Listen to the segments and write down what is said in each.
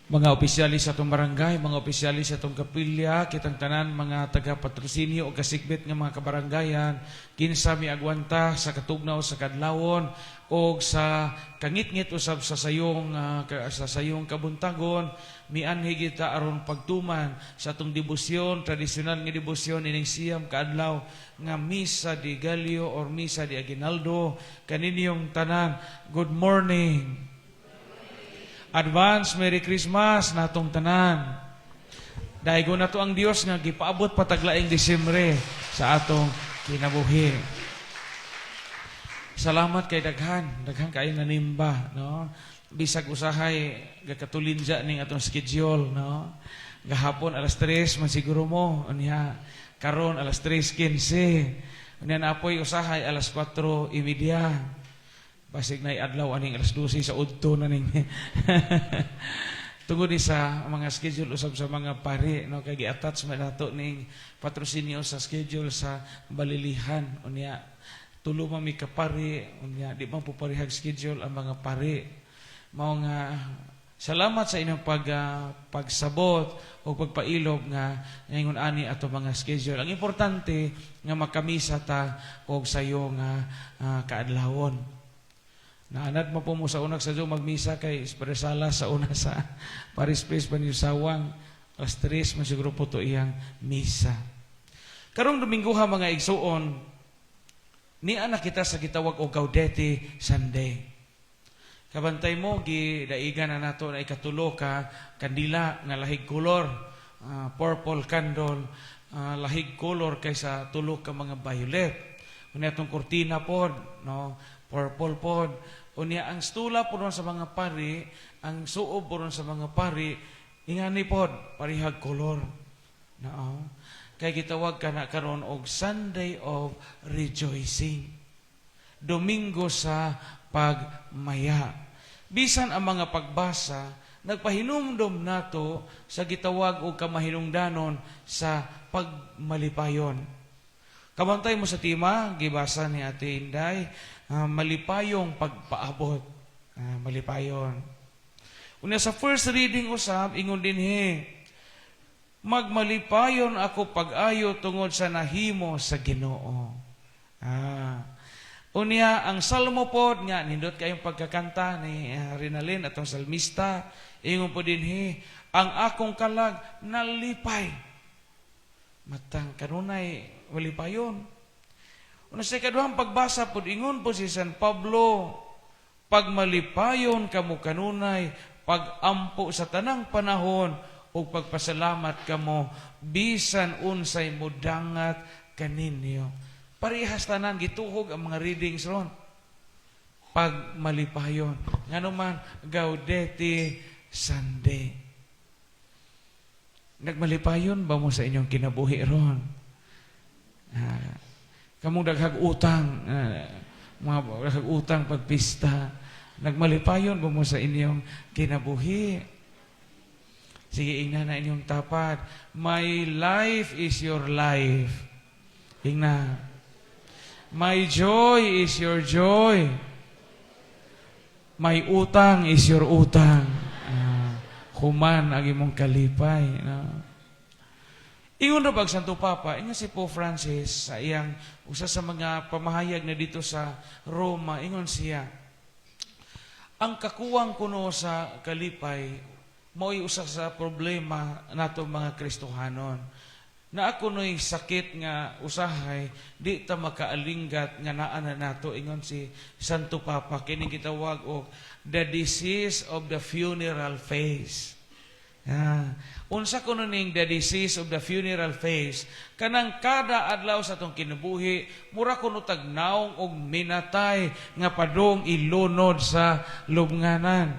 Mga opisyalis sa atong barangay, mga opisyalis sa atong kapilya, kitang tanan mga taga-patrosinyo o kasikbit nga mga kabaranggayan, kinsa mi agwanta sa katugnaw sa kadlawon o sa kangitngit usab sa sayong kabuntagon, mianhi kita aron pagtuman sa atong debosyon, tradisyonal nga debosyon ining 9 kaadlaw nga Misa de Gallo or Misa de Aguinaldo. Kaninyong tanan, good morning. Advance Merry Christmas natong tanan. Daygon nato ang Dios nga gipaabot pa tag laing Disyembre sa atong kinabuhi. Salamat kay daghan, daghan kaayo nanimba, no? Bisag usahay gakatulinja ning atong schedule, no? Gahapon alas 3 man siguro mo, unya karon alas 3:15. Unya napoy usahay alas 4:30. Basig na adlaw aning alas 12 sa udto na ning. Tungod ni sa mga schedule usab sa mga pari, no, kay gi-attach man nato ning patrosinyo sa schedule sa balilihan. Unya tulo man mi ka pari, unya di man po parehag schedule ang mga pari. Mao nga salamat sa inyong pagsabot o pagpailob nga ngayon ani ato mga schedule. Ang importante nga makamisa ta og sayo nga kaadlawon. Naanad mo po mo sa unag sa Zoom magmisa kay Espresala sa una sa Paris Place Banyusawang, alas 3 man siguro po to iyang misa. Karong Domingo ha, mga igsuon, niya na kita sa gitawag og Gaudete Sunday. Kabantay mo, gidaigan na nato na ikatulo ka kandila nga lahig kolor, purple candle, lahig kolor kaysa tulo ka mga violet. Unya atong kurtina pod, no, purple pod. Unya ang stula pod sa mga pari, ang suob pod sa mga pari, ingani pod, parehag kolor. No? Kay gitawag ka na karon og Sunday of Rejoicing. Domingo sa pagmaya. Bisan ang mga pagbasa, nagpahinumdom nato sa gitawag og kamahinungdanon sa pagmalipayon. Kabantay mo sa tema, gibasa ni Ate Inday, malipayong pagpaabot. Malipayon. Una sa first reading usab, ingon dinhi, "Magmalipayon ako pag-ayo tungod sa nahimo sa Ginoo." Unya ang salmo pod nga nindot kayong pagkakanta ni Rinalyn, atong salmista, ingon po dinhi, "Ang akong kalag nalipay." Matang kanunay malipayon. Una sa ikaduhang pagbasa pod, ingon po si San Pablo, "Pagmalipayon kamo kanunay, pagampo sa tanang panahon ug pagpasalamat kamo bisan unsay mudangat kaninyo." Parehas tanan gituhog ang mga readings ron. Pagmalipayon. Ngano man Gaudete Sunday. Nagmalipayon ba mo sa inyong kinabuhi ron? Kamong daghag utang, mga daghag utang pagpista. Nagmalipayon ba mo sa inyong kinabuhi? Sige, ingna na inyong tapad. "My life is your life." Ingna. "My joy is your joy. My utang is your utang." Human ang imong kalipay. No? Ingon na pag Santo Papa, ingon si Pope Francis sa iyang usa sa mga pamahayag na dito sa Roma, ingon siya, ang kakuwang kuno sa kalipay, mao'y usa sa problema nato mga Kristohanon. Na ako no'y sakit nga usahay, di ta makaalinggat nga naa na nato, ingon si Santo Papa, kini gitawag og the disease of the funeral face. Unsa kuno ning the disease of the funeral face? Kanang kada adlaw sa atong kinabuhi, mura kuno tag naong og minatay nga padung ilunod sa lubnganan.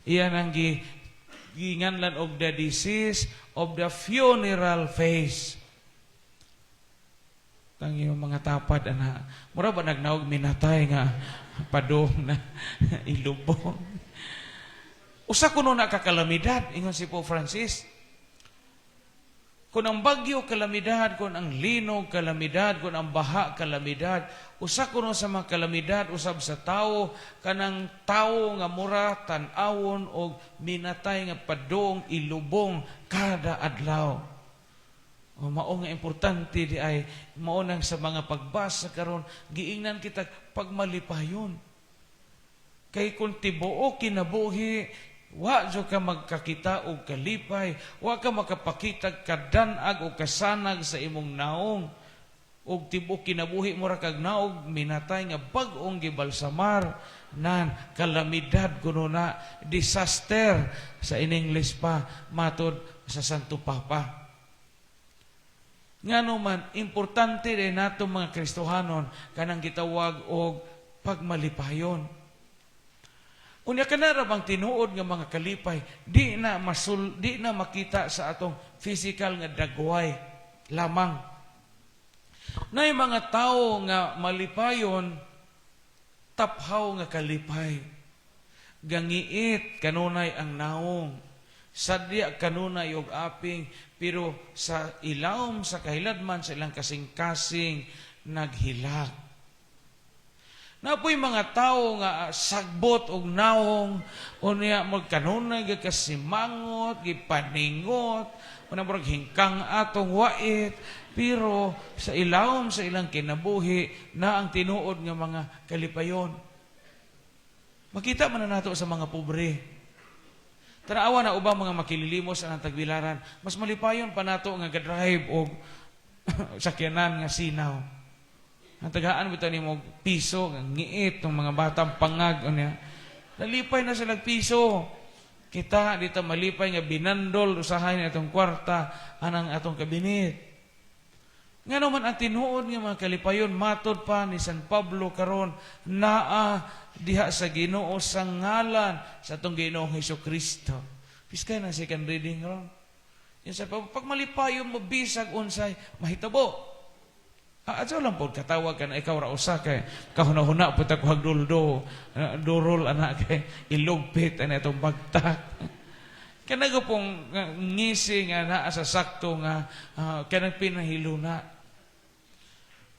Iyan ang giinganlan og the disease of the funeral face. Tang yung mga tapad ana, mura ba nagnaog minatay nga padung na ilubong? Usa kuno na kakalamidad, ingon si Pope Francis. Kung ang bagyo kalamidad, kung ang linog kalamidad, kung ang baha kalamidad, usa kuno sa mga kalamidad usab sa tawo kanang tawo nga mura tan-awon og minatay nga padong ilubong kada adlaw. O mao nga importante di ay mao nang sa mga pagbasa karon giingnan kita pagmalipayon. Kay kung tibuok kinabuhi wa jud ka magkakita og kalipay, wa ka makapakita kadanag o kasanag sa imong naong. Og tibuok kinabuhi mo ra kag naog minatay nga bag-ong gibalsamar nan kalamidad kuno na, disaster sa in English pa, matod sa Santo Papa. Ngano man importante rin nato mga Kristohanon kanang gitawag og pagmalipayon. Unya kana ra bang tinuod nga mga kalipay di na makita sa atong physical nga dagway lamang. Nay mga tawo nga malipayon, taphaw nga kalipay. Gangiit kanunay ang naong. Sadya kanunay og aping, pero sa ilawom sa kahiladman sa ilang kasing-kasing naghilak. Napoy mga tao nga sagbot og naong, unya magkanunay gikasimangot, gipaningot, una murag hingkang atong wait, pero sa ilawom sa ilang kinabuhi na ang tinuod nga mga kalipayon. Makita man na nato sa mga pobre. Tanawa na ubang mga makililimos ang tagbilaran, mas malipayon pa nato nga gadrive og sakyanan nga sinaw. Ang tagaan bitaw nimo piso, nga ngiit ng mga batang pangag unya. Nalipay na sila piso. Kita dito malipay nga binandol usahay ni atong kwarta anang atong kabinet. Ngano man ang tinuod nga mga kalipayon matod pa ni San Pablo karon naa diha sa Ginoo sa ngalan sa atong Ginoong Hesus Kristo. Piskay na second reading ron. Yung sa pag malipayon mo bisag unsay mahitabo. Ah, adyo lang po katawag ka na ikaw ra usa kay kahuna-huna pud ta ko hagduldo, durol ana kay ilugpit ana itong bagtak. Kana pong ngisi nga naa sa sakto nga kanang pinahiluna.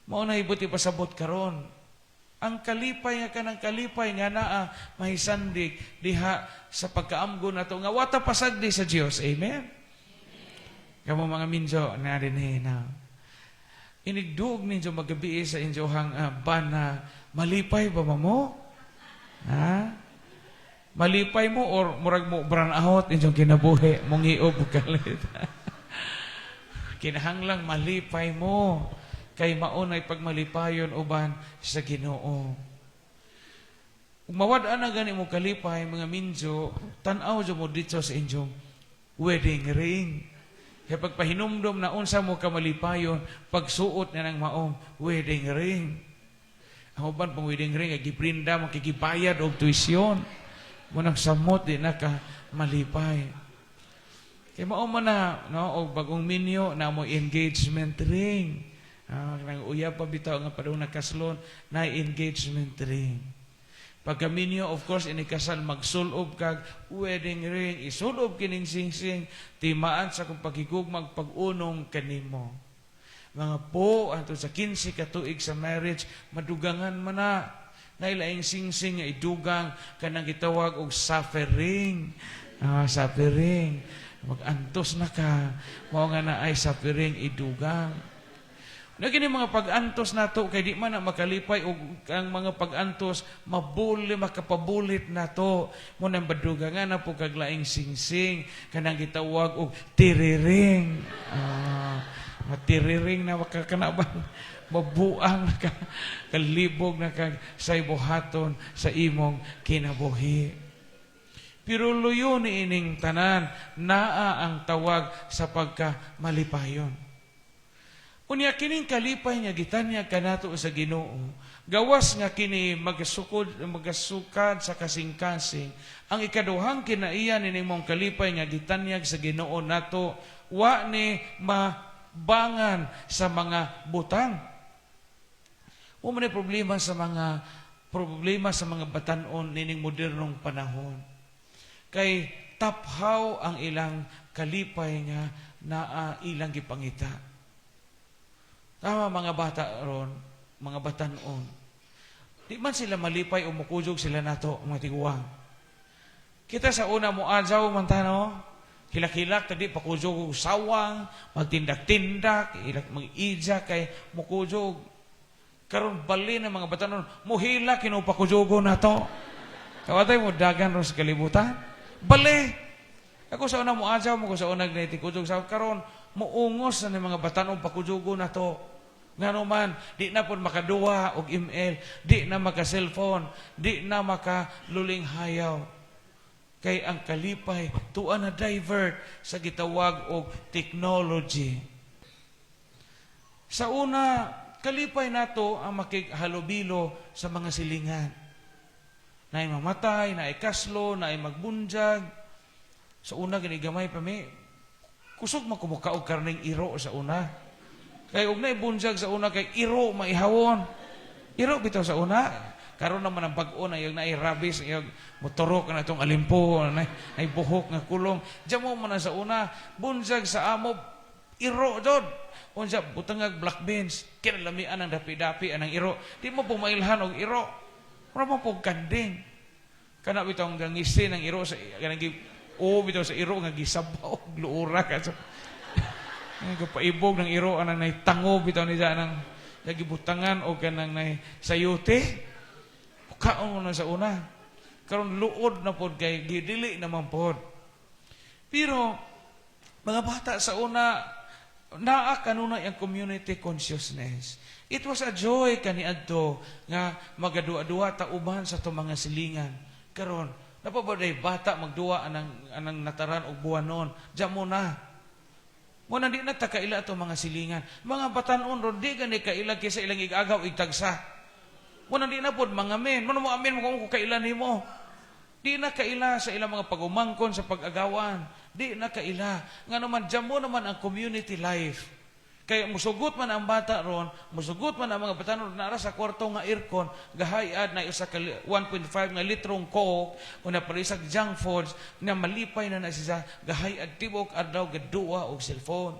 Mao na ibuti pasabot karon. Ang kalipay nga kanang kalipay nga naa mahisandig diha sa pagkaamgo nato nga wata pasagdi sa Dios. Amen. Kamo mga minjo na dinhi na. Inigduog ninyo magabi sa inyohang bana, malipay ba mo? Ha? Malipay mo or murag mo brown out inyong kinabuhi, mong iog kalit. Kinahanglang malipay mo kay maunay pagmalipayon uban sa Ginoo. Ug mawad-an na gani mo kalipay, mga minjo, tan-aw jud mo dito sa inyong wedding ring. Kaya pagpahinumdom na unsa mo kamalipayon, pagsuot na ng maong wedding ring. Ang uban pong wedding ring, ay giprinda mo, kigibayad og tuisyon. Mo nang samot, di na ka malipay. Kaya mao man na, no, og bagong minyo, na mo engagement ring. Nang uyab pa bitaw nga padung nakaslon, na engagement ring. Pagka minyo, of course, inikasal, magsulob kag wedding ring, isulob kining singsing, timaan sa kong paghigugmag pag-unong kanimo. Mga po, ato sa 15 ka tuig sa marriage, madugangan man na. Nailaing singsing nga idugang kanang gitawag og suffering. Suffering. Mag-antos na ka. Mao nga na ay suffering idugang. Na kini mga pag-antos nato kay di man na makalipay og ang mga pag-antos mabuli makapabulit nato mo nang badugangan na po kag laing singsing kanang gitawag og tiriring. Matiriring na makakana ba mabuang na ka kalibog na kag say buhaton sa imong kinabuhi. Pero luyo ni ining tanan naa ang tawag sa pagka malipayon. Unya kining kalipay nga gitanyag kanato sa Ginoo, gawas nga kini magasukod magasukad sa kasing-kasing, ang ikaduhang kinaiya ni nimong kalipay nga gitanyag sa Ginoo nato, wa ni mabangan sa mga butang. Wa man problema sa mga batan-on nining modernong panahon. Kay taphaw ang ilang kalipay nga Naa ilang gipangita. Tama mga bata ron, mga batanon. Di man sila malipay o mukuyog sila nato, mga tiguang. Kita sa una mo adyaw man ta, no? Hilak-hilak tadi pakuyog og sawang, magtindak-tindak, ilak mag-ija kay mukuyog. Karon bali na mga batanon, muhilak kinu pakuyogo nato. Kawatay mo dagan ron sa kalibutan. Bali. Ako sa una mo adyaw mo ko sa una kuyog sa karon muungos na ni mga batanon pakuyogo nato. Ngano man, di na pud makaduwa og ML, di na maka-cellphone, di na makaluling hayaw. Kay ang kalipay tuwa na divert sa gitawag og technology. Sa una, kalipay nato ang makighalubilo sa mga silingan. Naay mamatay, naay kaslo, naay magbunjag. Sa una gani gamay pa mi, kusog man kumuka og karning iro sa una. Kay og naay bunjag sa una kay iro maihawon. Iro bitaw sa una. Karon naman ang bag-o na yung naay rabies, yung motorok na itong alimpo, naay buhok nga kulong. Diyan mo man na sa una, bunjag sa amo, iro jud. Unsa butangag black beans, kinalamian ang dapi-dapi anang iro. Di mo pumailhan og iro. Mura mo pog kanding. Kana bitaw ang gangisi ng iro sa kanang o bitaw sa iro nga gisabaw luura ka so. Ang kapaibog ng iro anang nay tango bitaw ni anang nagibutangan o kanang nay sayute. Kaon mo na sa una. Karon luod na pod kay gidili naman pod. Pero mga bata sa una naa kanunay ang community consciousness. It was a joy kaniadto nga magadua-duwa ta uban sa atong mga silingan. Karon, napabaday bata magduwa anang nataran og buwanon. Diyan mo na. Mo na di na ta kaila atong mga silingan. Mga batanon ron di gani kaila kaysa ilang igagaw igtagsa. Mo na di na pod mga men. Mo na mo amen mo kung kaila nimo. Di na kaila sa ilang mga pag-umangkon sa pag-agawan. Di na kaila. Nga naman, dyan mo naman ang community life. Kaya musugot man ang bata ron, musugot man ang mga bata ron, nara sa kwarto nga aircon, gahayad na usa ka 1.5 nga litrong Coke, o na parisag junk foods, na malipay na na siya, gahayad tibok adlaw gaduwa og cellphone.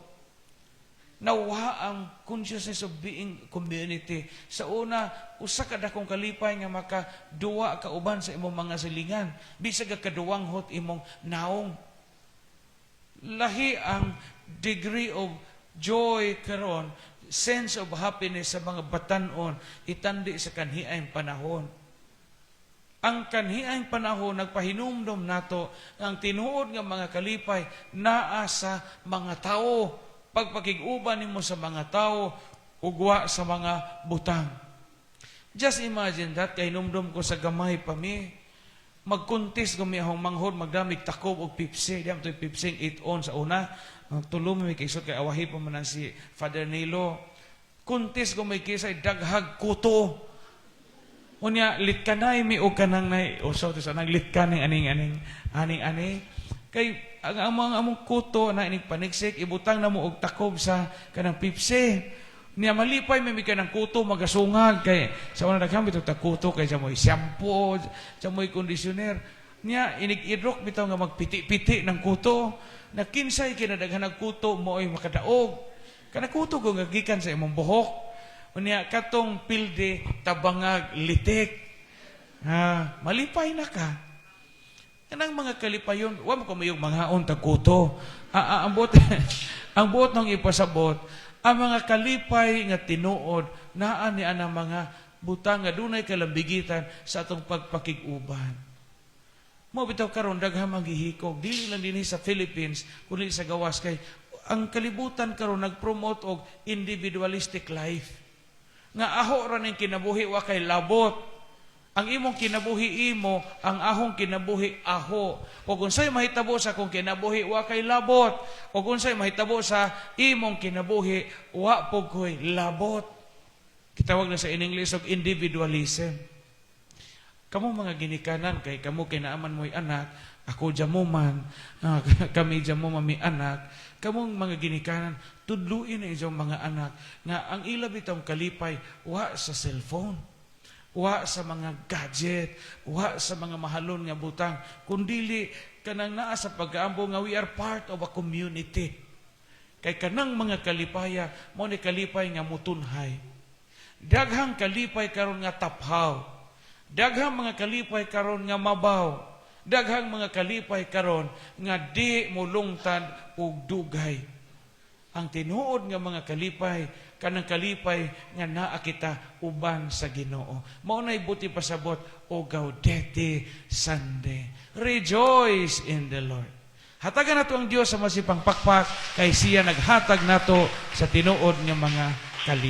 Nawa ang consciousness of being community. Sa una, usa ka dakong kalipay nga makaduwa ka uban sa imong mga silingan. Bisag ka kaduwanghot imong naong. Lahi ang degree of joy karon, sense of happiness sa mga batanon itandi sa kanhiayng panahon. Ang kanhiayng panahon nagpahinumdom nato ang tinuod nga mga kalipay naa sa mga tao, pagpakig-uban nimo sa mga tao ugwa sa mga butang. Just imagine that, kay hinumdom ko sa gamay pa mi. Magkuntis gumi ahong manghod magdamig takob og Pepsi. Di to'y Pepsi 8 on sa una. Ang tulo mi kay kay awahi pa man ang si Father Nilo. Kuntis gumi kisay daghag kuto. Unya litkanay mi og kanang nay usaw to sa nang litkanay aning aning aning aning kay ang mga among kuto na inig paniksik ibutang na mo og takob sa kanang Pepsi. Niya malipay may kanang kuto magasungag kay sa una daghan bitaw ta kuto kay sa mo'y shampoo, sa mo'y conditioner. Niya inig idrok bitaw nga magpiti-piti ng kuto na kinsay kinadaghan og kuto mo'y makadaog. Kana kuto ko nga gikan sa imong buhok. Unya katong pilde tabangag litik. Ha, malipay na ka. Kanang mga kalipayon, wa mo kumayog mangaon tag kuto. Ang buot ng ipasabot, ang mga kalipay nga tinuod naa ni anang mga butang nga dunay kalambigitan sa atong pagpakig-uban. Mo bitaw karon daghang manggihikog dili lang dinhi sa Philippines kundi sa gawas kay ang kalibutan karon nagpromote og individualistic life. Nga aho ra ning kinabuhi, wa kay labot. Ang imong kinabuhi imo, ang ahong kinabuhi aho. O kung unsay mahitabo sa akong kinabuhi, wa kay labot. O kung unsay mahitabo sa imong kinabuhi, wa pug ko'y labot. Kitawag na sa in English og individualism. Kamo mga ginikanan kay kamo kinaaman mo'y anak, ako jamo man, kami jamo man mi anak, kamong mga ginikanan, tudluin na inyong mga anak nga ang ila bitong kalipay wa sa cellphone, wa sa mga gadget, wa sa mga mahalon nga butang, kundili kanang naa sa pag-aambo nga we are part of a community. Kay kanang mga kalipaya, mao ni kalipay nga mutunhay. Daghang kalipay karon nga taphaw. Daghang mga kalipay karon nga mabaw. Daghang mga kalipay karon nga di mulungtad og dugay. Ang tinuod nga mga kalipay, kanang kalipay nga naa kita uban sa Ginoo. Mao nay buot ipasabot o Gaudete Sunday. Rejoice in the Lord. Hatagan nato ang Dios sa masipang pakpak kay siya naghatag nato sa tinuod nga mga kalipay.